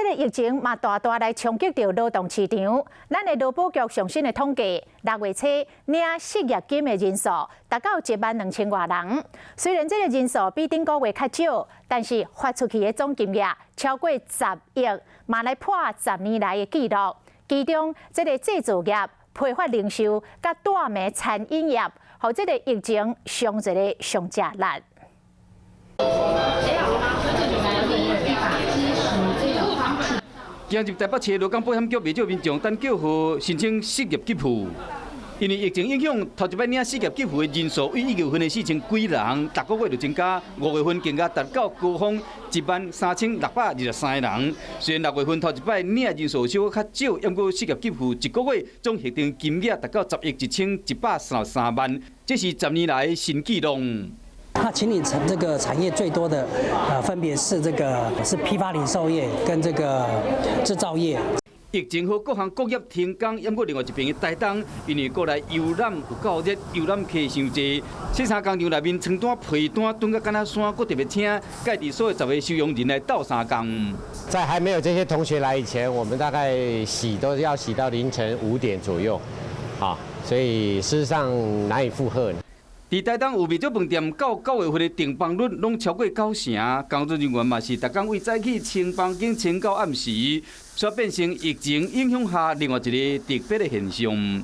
這個疫情嘛，大大來衝擊著勞動市場。咱的勞保局上新的統計，6月初領失業金的人數達到1萬2千外人。雖然這個人數比頂個月較少，但是發出去的總金額超過10億，嘛來破10年來的紀錄。其中，這個製造業、批發零售、佮大暝餐飲業，予這個疫情上一個上吃力。今日台北市勞工保險局袂少民眾等叫號申請失業給付，因為疫情影響，頭一擺領失業給付的人數為1月份的4千幾人，逐個月就增加，5月份更加達到高峰1萬3623人。雖然6月份頭一擺領的人數小可較少，毋過失業給付一個月總核定金額達到10億1133萬，這是10年來新紀錄。那請領這個產業最多的，分別是這個是批發零售業跟這個製造業。疫情予各行各業停工，毋過另外一邊的台東，因為國內遊覽有夠熱，遊覽客傷濟，洗衫工場內面床單被單囤甲敢若山，閣特別請蓋地所的10個收容人來鬥相共。在還沒有這些同學來以前，我們大概洗都要洗到凌晨5點左右，啊，所以事實上難以負荷。佇台東有袂少飯店，到9月份的訂房率攏超過九成，工作人員嘛是逐工為早起清房間清到暗時，煞變成疫情影響下另外一個特別的現象。